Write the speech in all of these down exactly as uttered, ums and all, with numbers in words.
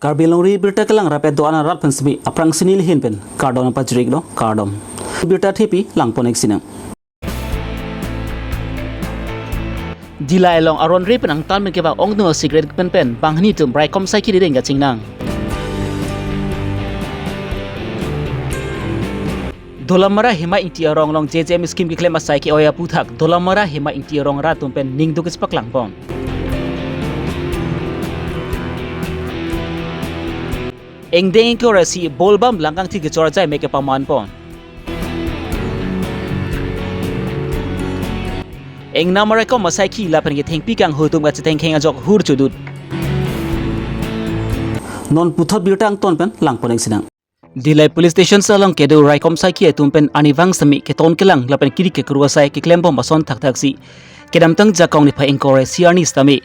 Karbi Longri Birta Kelang rapet do-an arat pen semi aphrang sini lihin pen kardom pajiriklo, kardom. Birta thepi langpon-ik sinang. Dillai along aron re pen angtan pen kevang ongdung a-cigarette pen pen banghini atum raikom saikhi rideng kachingnang. Dolamara Hema Ingti arong along J J M scheme keklem asai ke-oi aphuthak Dolamara Hema Ingti arong arat atum pen ningduk chepaklangpon. Ingdeng ingkoi ra isi bolbam langkangthi kechor ajai me kepamanpon. Ingnam araikom asaikhi lapen kethengpi kanghu atum kachetengkheng ajok hur chodut. Non puthot birta angton pen langpon-ik sinang. Dillai Police Station along kedo raikom saikhi atum pen arnivang semi keton kelang lapen kiri kekru asai keklembom ason thakthaksi kedamtang Jakong niphai ingkoi ra isi arni sitame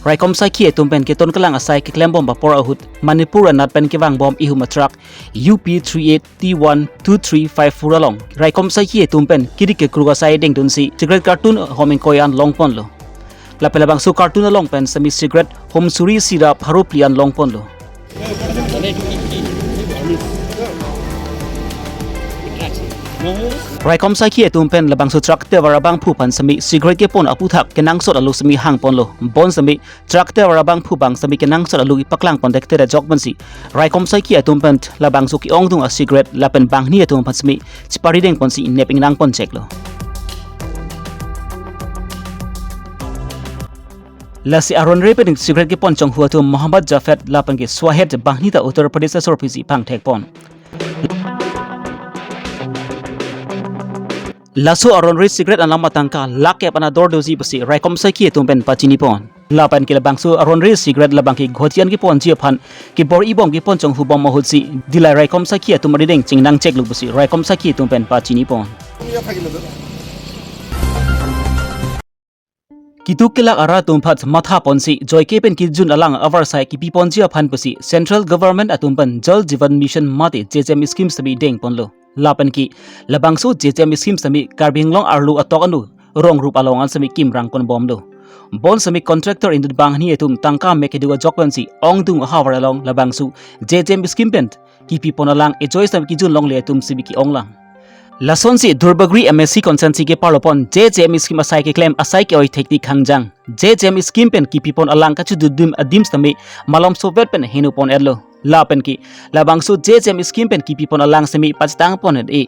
raikom saikhi atum pen keton kelang asai keklembom apor ahut Manipur anat pen kevangbom ihum a-truck U P three eight T one two three five four along raikom saikhi atum pen kiri kekru asai dengdunsi cigarette carton hom ingkoi an longponlo. Lapen labangso carton along pen semi cigarette hom suri isi ra pharo phli an longponlo. Raikom saikhi atum pen labangso truck driver abangphu aphan semi cigarette kepon aphuthak kenangsot alo semi hangponlo. Bonsemi truck driver abangphu abang semi kenangsot alo ipaklangpon dekte ajok pensi raikom saikhi atum pen labangso ke-ongdung a-cigarette lapen banghini atum aphan semi cheparidengponsi nep ingnangpon cheklo. Lasi aron re pen cigarette kepon chonghu atum Mohammad Jafet lapen ke Swahid banghini ta Uttar Pradesh asor aphi si pangthekpon. Laso aron re cigarette alam atangka lakh kep an ador doji pusi raikom saikhi atum pen pachinipon. Lapen ke labangso aron re cigarette labang ke Guwahati an keponji aphan kebor-ibom kepon chonghubom ahutsi Dillai raikom saikhi atum arideng chingnang cheklo pusi raikom saikhi atum pen pachinipon. Kituk kelak arat atum aphan mathaponsi joike pen kijun alang avarsai kipiponji aphan pusi Central Government atum pen Jal Jeevan Mission mate J J M scheme semi dengponlo. Lapen ke labangso J J M scheme semi Karbi Anglong arlo atok anu rong rup along an semi kimrangponbomlo. Bonsemi contractor inut banghini atum tangka me kedo ajok pensi ongdung ahavar along labangso J J M scheme pen kipipon alang ejoi semi kijun longle atum semi ke-onglang. Lasonsi Duarbagori M A C constituency keparlopon J J M scheme asai keklem asai ke-oi thektik hangjang. J J M scheme pen kipipon alang kachudutdun adim sitame malom sovet pen henopon-etlo. Lapen ke labangso J J M scheme pen kipipon alang semi pachetangpon-et-e.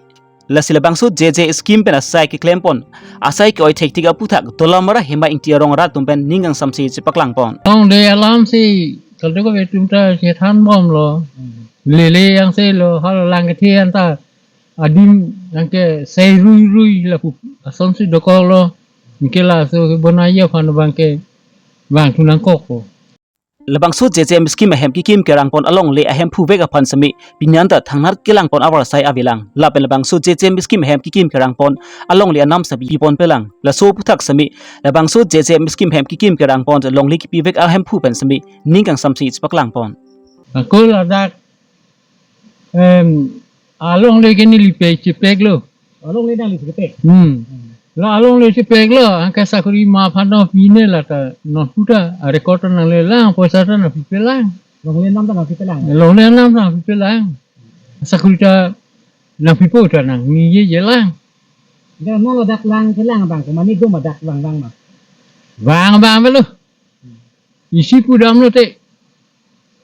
Lasi labangso J J scheme pen asai keklempon asai ke-oi thektik aphuthak Dolamara Hema Ingti arong arat atum pen ning kangsamse chepaklangpon. Ong de alam si, kalau ko betum ta chethanbomlo. Lele yang se lo, hal lang kethe anta adim yang ke sei rui rui lapu asonsi dokoklo. Ingke laso kebonai aphan abang ke vangthu nangkokpo. Labangso J J M scheme ahem kekim kerangpon alongle ahemphu vek aphan semi pini anta thangnat kelangpon avarsai avelang. Lapen labangso J J M scheme ahem kekim kerangpon alongle anam semi piponpelang. Laso aphuthak semi labangso J J M scheme ahem kekim kerangpon longle kipivek ahemphu pen semi ning kangsamse chepaklangpon. Ako ladak, em, alongle ke neli pe chepeklo. Alongle nangli chepek? Hmm. Hmm. La alongle chepeklo, anke sakori ma aphan nangpine lata non puta, a record ta nanglelang, poisa ta nangpipelang. Longle nam ta nangpipelang? Longle nam ta nangpipelang. Sakori ta nangpipo ta nangneyejelang. Dak non ladak lang kelang abang, ko mane doma dak vang vang ma? Vang vang avelo. Isi pudamlo te.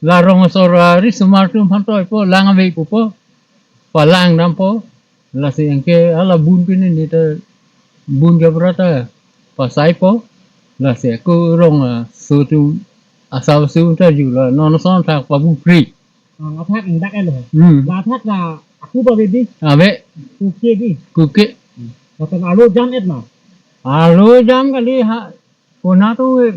La rong asor arisomar atum aphan toipo, lang ave pupo. Palangdampo. Lasi anke hala bun pini neta bun ke berata pasaipo. Lasi ako rong aso atum asap aso ta ju la non ason thak pabupri. Ah, athak dak elo. Hmm. La athak la aku ba baby. Ave. Kuke di. Kuke. Hmm. Lapen alo jam-et ma? Alo jam kali ha. Konat atum, eh,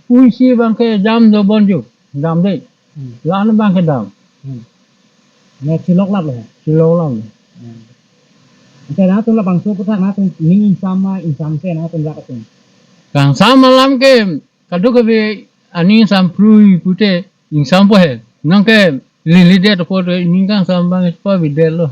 puisi abang ke jam dobon ju, jam de. Hmm. La-an abang ke dam. Hmm. Ne chilok lap lo. Chilok lap lo. Hmm. Ante nangtum labangso aphuthak nangtum ning ingsam ma ingsamse nangtum rat atum? Kangsam alam ke kadokave aning ingsam prui pute ingsampo he. Nang ke lili det apot ning kangsam abang pavedetlo.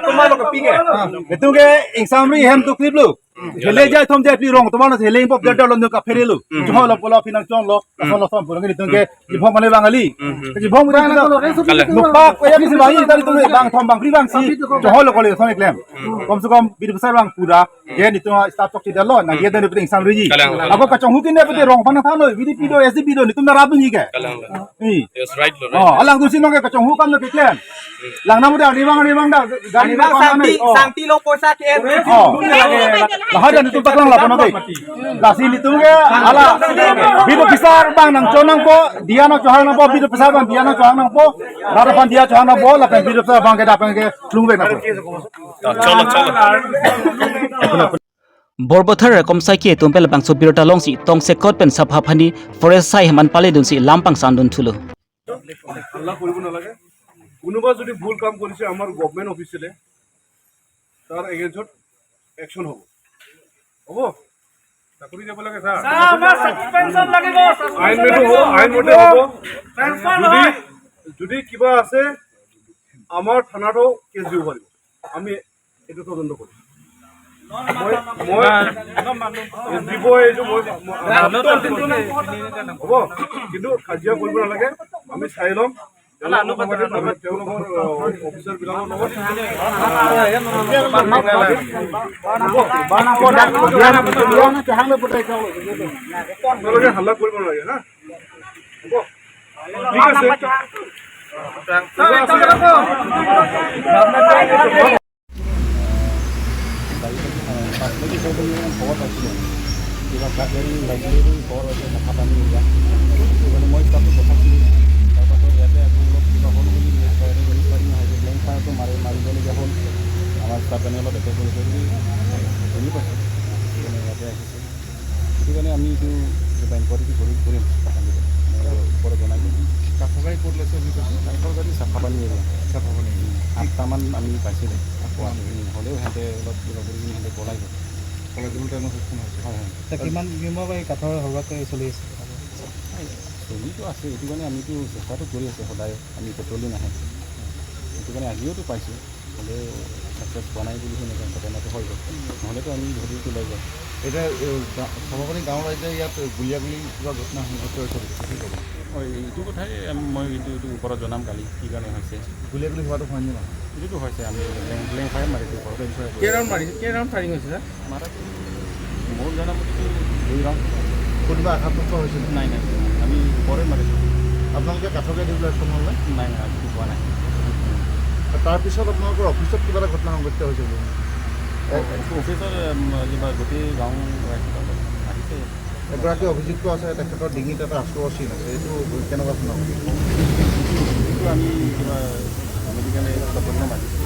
Dak koma lo kepi ke. Itum ke ingsamri hem tu klip lo. Hele jai thom jai pli rong, tomar na hele impop jai dalo nu kaphere lo. Chunghoi lo pulo pinang chon lo, lason lason pulo ngi itum ke jibhong mane bang ali. Jibhong mane bang. Kalang. Nukpak ko ya bisi bang, tadi itum bang thom bang pri bang si. Chunghoi lo kole son klem. Kom se kom bidi besar bang pura. Ye itum staff chokche dalo, na ye dan itum ingsamri ji. Kalang. Ako kachonghu kine pete rong pana thano, V D P do, S D P do, itum na rabu ni ke. Kalang. Ni. Yes, right lo, right. Oh, alang tu si nong ke kachonghu kam na piklem. Lang namu da, ribang, ribang da. Gari ribang bang sangti, oh. Sangti lo poisa ke. Oh. Lahai dan itum paklang lapu na dei. Lasi itum ke, ala. Bidi besar bang nangchon nangpo, diya nangchohang nangpo, bidi besar bang diya nangchohang nangpo. Rara pan diya chohang nangpo, lapen bidi besar bang ke dapen ke lungve nangpo. Cholo, cholo. Borbothar Rakomsaiki atum pen labangso birta longsi tongsekot pen Sapha Phani forest asai hem an pale dunsi lam pangsan dun thulo. হাল্লা কৰিব নালাগে। কোনোবা যদি ভুল কাম কৰিছে আমাৰ গভৰ্ণমেণ্ট অফিচিয়েলে, তাৰ এগেইনষ্টত একশ্যন হ'ব। হ'ব? চাকৰি যাব লাগে ছাৰ। ছাৰ, আমাৰ চাকৰি পেঞ্চন লাগিব, চাকৰি আইন মতে হ'ব, আইন মতে হ'ব। পেঞ্চন যদি, নহয়। যদি কিবা আছে, আমাৰ থানাতো কেছ দিব পাৰিব। আমি এইটো তদন্ত কৰিম। মই, মই দিব এইটো মই, মই, হ'ব, কিন্তু কাজিয়া কৰিব নালাগে, আমি চাই ল'ম। তেওঁলোকৰ, তেওঁলোকৰ, অ, অফিচাৰ বিলাকৰ লগত। আপোনালোকে হাল্লা কৰিব নালাগে, হা? হ'ব? ঠিক আছে। কিবা কাট হেৰি লাগিলে বুলি খবৰ পাইছে, মাথা পানী উলিয়া। সেইটো কাৰণে মই ষ্টাফটো পঠাইছিলোঁ। তাৰপাছত ইয়াতে আকৌ অলপ কিবা হ'ল বুলি নিউজ পাই, নিউজ পাই নহয়, ব্লেংক ফায়াৰটো মাৰি, মাৰিবলগীয়া হ'ল। আমাৰ ষ্টাফ এনে অলপ এটেক কৰিছে বুলি শুনি পাইছোঁ। সেইটো কাৰণে ইয়াতে আহিছোঁ। সেইটো কাৰণে আমি এইটো কিবা ইনকুৱাৰীটো কৰি, কৰিম। মই ওপৰত জনাই দিম। কাঠৰ গাড়ী ক'ত ওলাইছে বুলি কৈছে? কাঠৰ গাড়ী চাফাপানী এৰিয়া। চাফাপানী। আঠটামান আমি পাইছিলোঁ। আঠটামান। উম, হ'লেও সিহঁতে অলপ কিবা কৰি কিনি সিহঁতে পলাই গ'ল। পলাই যাবলৈ তেওঁলোক সক্ষম হৈছে। হয়, হয়। এতিয়া কিমান দিনৰ পৰা এই কাঠৰ সৰবৰাহটো চলি আছে? চলিতো আছে, এইটো কাৰণে আমিতো চেষ্টাটো কৰি আছোঁ সদায়, আমি পেট্ৰলিং আহে, সেইটো কাৰণে আজিওতো পাইছোঁ, হ'লেও ছাকচেছ হোৱা নাই বুলি সেনেকুৱা ঘটনাটো হৈ গ'ল, নহ'লেতো আমি ধৰি ওলাই যাওঁ। এতিয়া, এ, গা-, চাফাপানী গাঁৱৰ ৰাইজে ইয়াত গুলীয়াগুলী কিবা ঘটনা সংঘটিত হৈছে বুলি কি ক'ব? হয়, এইটো কথাই আমি, মই এইটো, এইটো ওপৰত জনাম কালি কি কাৰণে হৈছে। গুলীয়াগুলী হোৱাটো হয় নে নহয়? এইটোতো হৈছে, আমি ব্লেংক, ব্লেংক ফায়াৰ মাৰিছোঁ ওপৰত। Blank fire. কেই ৰাউণ্ড মাৰিছে? কেই ৰাউণ্ড ফায়াৰিং হৈছে, ছাৰ? মাৰাটো মোৰ জনা মতেতো দুই ৰাউণ্ড। কোনোবা আঘাতপ্ৰাপ্ত হৈছে নেকি? নাই, নাই, আমি ওপৰে মাৰিছোঁ। আপোনালোকে কাঠৰ গাড়ী দিবলৈ সক্ষম হ'ল নে? নাই, নাই, আমি পোৱা নাই। তাৰপিছত আপোনালোকৰ অফিচত কিবা এটা ঘটনা সংঘটিত হৈছে বুলি? অ-, অফিচৰ, উম, কিবা গোটেই গাঁও ৰাইজ আহিছে। এগৰাকী অভিযুক্ত আছে, তেখেতৰ ডিঙিত এটা আঁচোৰৰ চিন আছে, এইটো কেনেকুৱা ধৰণৰ? এইটো আমি কিবা মেডিকেল ডক্টৰক মাতিছোঁ।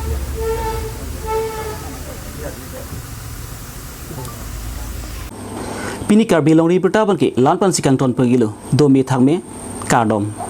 Pini Karbi Longri Abirta abangke la-an pensi kangton pagilo, dome thakme, kardom.